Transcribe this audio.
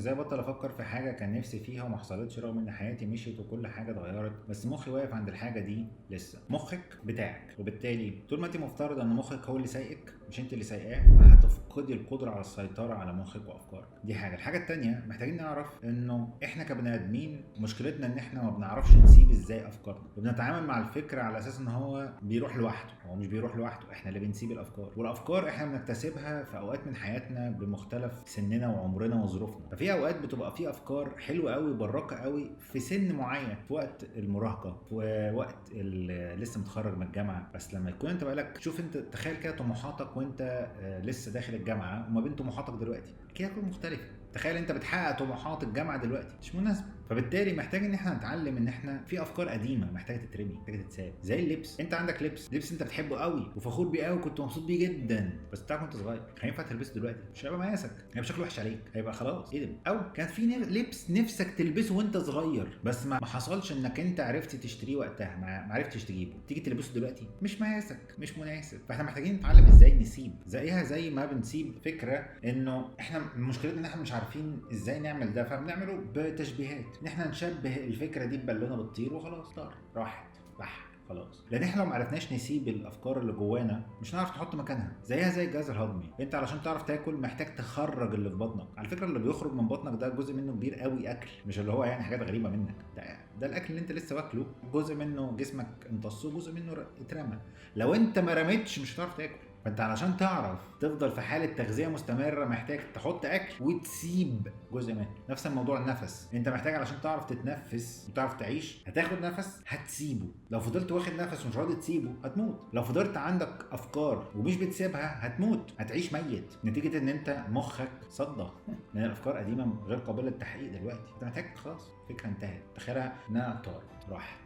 ازاي ابطل افكر في حاجة كان نفسي فيها وما حصلتش، رغم ان حياتي مشيت وكل حاجة اتغيرت، بس مخي واقف عند الحاجة دي لسه. مخك بتاعك، وبالتالي طول ما انت مفترضه ان مخك هو اللي سايقك مش انت اللي سايقاه، هتفقدي القدرة على السيطرة على مخك وافكارك. دي حاجة. الحاجة الثانية، محتاجين نعرف انه احنا كبني ادمين مشكلتنا ان احنا ما بنعرفش نسيب ازاي افكارنا، وبنتعامل مع الفكرة على اساس ان هو بيروح لوحده. هو مش بيروح لوحده، احنا اللي بنسيب الافكار، والافكار احنا بنكتسبها في اوقات من حياتنا بمختلف سننا وعمرنا وظروفنا. ففي اوقات بتبقى في افكار حلوة قوي، براقه قوي في سن معين، في وقت المراهقة، في وقت لسه متخرج من الجامعة. بس لما يكون انت بقالك، شوف انت تخيل كده طموحاتك وانت لسه داخل الجامعة وما بين طموحاتك دلوقتي، اكيد هتكون مختلفة. تخيل انت بتحقق طموحات الجامعة دلوقتي، مش مناسبة. فبالتالي محتاج ان احنا نتعلم ان احنا في افكار قديمة محتاجه تترمي، محتاجه تتساب. زي اللبس، انت عندك لبس انت بتحبه قوي وفخور بيه قوي، كنت مبسوط بيه جدا، بس بتاعك وانت صغير، هينفع تلبسه دلوقتي؟ مش هيبقى مقاسك، هيبقى شكله وحش عليك، هيبقى خلاص ايه ده. او كان في لبس نفسك تلبسه وانت صغير، بس ما حصلش انك انت عرفت تشتريه وقتها، ما عرفتش تجيبه، تيجي تلبسه دلوقتي مش مقاسك، مش مناسب. فاحنا محتاجين نتعلم ازاي نسيب، زيها زي ما بنسيب فكرة انه احنا مشكلتنا ان احنا مش عارفين ازاي نعمل ده، فبنعمله بتشبيهات، ان احنا نشبه الفكرة دي ببالونه بتطير وخلاص، طار راحت بح خلاص. لان احنا لو ما عرفناش نسيب الافكار اللي جوانا مش هنعرف نحط مكانها. زيها زي الجهاز الهضمي، انت علشان تعرف تاكل محتاج تخرج اللي في بطنك. على فكرة اللي بيخرج من بطنك ده جزء منه كبير قوي اكل، مش اللي هو يعني حاجات غريبة منك، ده الاكل اللي انت لسه واكله، جزء منه جسمك امتصه، جزء منه اترمى. لو انت ما رميتش مش هتعرف تاكل. فانت علشان تعرف تفضل في حاله تغذية مستمرة محتاج تحط اكل وتسيب جزء منه. نفس الموضوع النفس، انت محتاج علشان تعرف تتنفس وتعرف تعيش هتاخد نفس هتسيبه. لو فضلت واخد نفس ومش راضي تسيبه هتموت. لو فضلت عندك افكار ومش بتسيبها هتموت، هتعيش ميت، نتيجة ان انت مخك صدى لان الافكار قديمة غير قابله للتحقيق دلوقتي. انت محتاج خلاص فكرة انتهت، تخيلها انها طارت راحت.